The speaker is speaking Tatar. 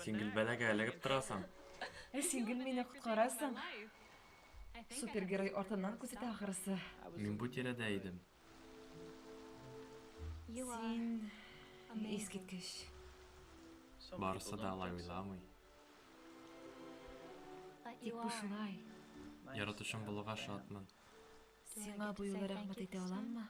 Син гел бәлагә эләгеп торасың. Ә син гел мине коткарасың. Супергерой артыннан күзәтә ахрысы. Мин бу тирәдә идем. Син искиткеч. Барысы да алай уйламый. Тик бу шулай. Яратучым булуга шатмын. Сиңа бу юлы рәхмәт әйтә аламмы?